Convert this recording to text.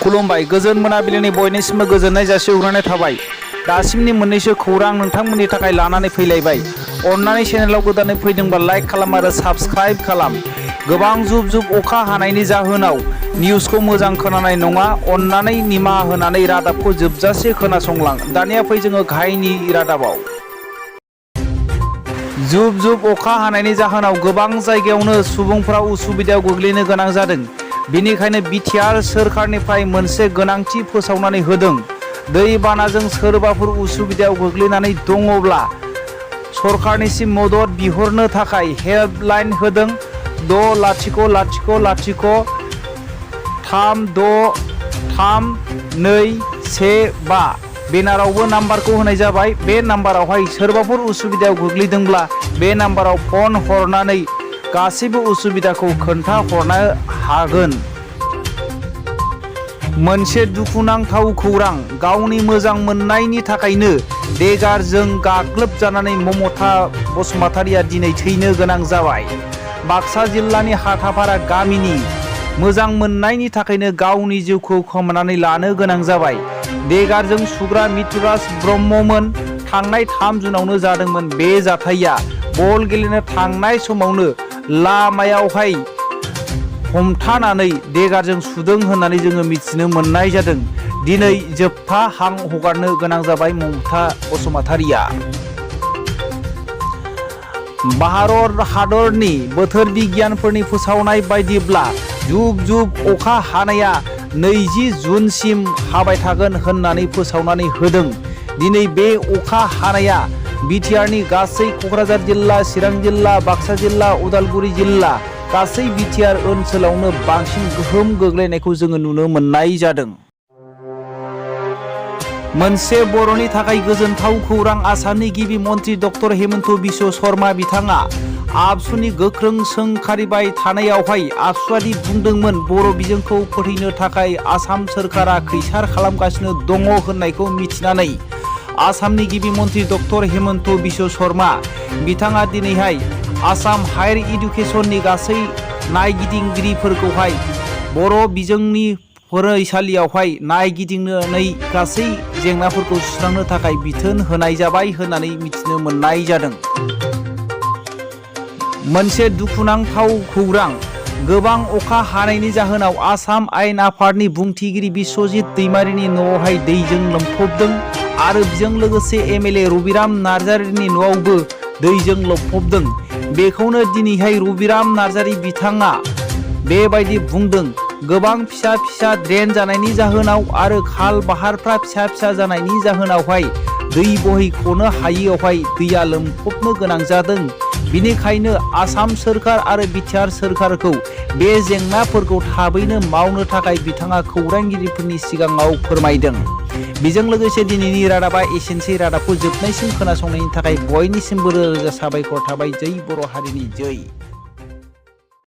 खुलुमबाय गोजोन मोनाबिलिनि बयनिसिमबो गोजोननाय जासिहरनाय थाबाय। दासिमनि मोननैसो खौरां नोंथांमोननि थाखाय लानानै फैलायबाय। अन्नानै चेनेलाव गोदानै फैदोंबा लाइक खालाम आरो साबस्क्राइब खालाम। गोबां जुब जुब अखा हानायनि जाहोनाव निउसखौ मोजां खोनानाय नङा। अन्नानै निमाहा होनानै रादाबखौ जोबजासे खोनासंलां। दानिया फै जोङो गाहायनि रादाबाव। जुब जुब अखा हानायनि जाहोनाव गोबां जायगायावनो सुबुंफोरा उसुबिदायाव गोग्लैनो गोनां जादों। बेनिखायनो बिटिआर सोरखारनिफ्राय मोनसे गोनांथि फोसावनानै होदों। दैबानाजों सोरबाफोर उसुबिदायाव गोग्लैनानै दङब्ला सरखारनिसिम मदद बिहरनो थाखाय हेल्पलाइन होदों 60036363215। बेनारावबो नाम्बारखौ होनाय जाबाय। बे नाम्बारावहाय सोरबाफोर उसुबिदायाव गोग्लैदोंब्ला बे नाम्बाराव फन हरनानै गासैबो उसुबिदाखौ खोन्थाहरनो हागोन। मोनसे दुखुनांथाव खौरां। गावनि मोजां मोननायनि थाखायनो देगारजों गाग्लोबजानानै ममता बसुमतारिया दिनै थैनो गोनां जाबाय। बाक्सा जिल्लानि हाथापारा गामिनि मोजां मोननायनि थाखायनो गावनि जिउखौ खोमानानै लानो गोनां जाबाय। देगारजों सुग्रा मिथुराज ब्रह्ममोन। थांनाय 3 जुनावनो जादोंमोन बे जाथाया। बल गेलेनो थांनाय समावनो लामायावहाय हमथानानै देगारजों सुदों होननानै जोङो मिथिनो मोननाय जादों। दिनै जोबथा हां हगारनो गोनां जाबाय ममता बसुमतारिया। भारत हादरनि बोथोर बिगियानफोरनि फोसावनाय बायदिब्ला जुब जुब अखा हानाया 20 जुनसिम हाबाय थागोन होननानै फोसावनानै होदों। दिनै बे अखा हानाया बिटिआरनि गासै क'क्राझार जिल्ला, चिरां जिल्ला, बाक्सा जिल्ला, उदालगुरि जिल्ला गासै बिटिआर ओनसोलावनो बांसिन गोहोम गोग्लैनायखौ जोङो नुनो मोननाय जादों। मोनसे बर'नि थाखाय गोजोनथाव खौरां। आसामनि गिबि मन्त्रि डक्टर हेमन्त बिश्व शर्मा बिथाङा आबसुनि गोख्रों सोंखारिबाय थानायावहाय आबसुआदि बुंदोंमोन बर' बिजोंखौ फोथैनो थाखाय आसाम सोरखारा खैसार खालामगासिनो दङ होननायखौ मिथिनानै आसामनि गिबि मन्त्रि डक्टर हेमन्त बिश्व शर्मा बिथाङा दिनैहाय आसाम हायर इडुकेसननि गासै नायगिदिंगिरिफोरखौहाय बर' बिजोंनि फरायसालियावहाय नायगिदिंनानै गासै जेंनाफोरखौ सुस्रांनो थाखाय बिथोन होनाय जाबाय होननानै मिथिनो मोननाय जादों। मोनसे दुखुनांथाव खौरां। गोबां अखा हानायनि जाहोनाव आसाम आयेन आफादनि बुंथिगिरि बिश्वजित दैमारिनि न'आवहाय दैजों लोमफबदों आरो बेजों लोगोसे एमएलए रबिराम नार्जारिनि न'आवबो दैजों लोमफबदों। बेखौनो दिनैहाय रबिराम नार्जारि बिथाङा बेबायदि बुंदों। गोबां फिसा फिसा ड्रेन जानायनि जाहोनाव आरो खाल बाहारफ्रा फिसा फिसा जानायनि जाहोनावहाय दै बोहैख'नो हायियावहाय दैया लोमफबनो गोनां जादों। बिनिखायनो आसाम सोरखार आरो बिटिआर सोरखारखौ बे जेंनाफोरखौ थाबैनो मावनो थाखाय बिथाङा खौरांगिरिफोरनि सिगाङाव फोरमायदों। बेजों लोगोसे दिनैनि रादाबा एसेनोसै। रादाबखौ जोबनायसिम खोनासंनायनि थाखाय बयनिसिमबो रोजा साबायखर थाबाय। जै बर' हारिनि जै।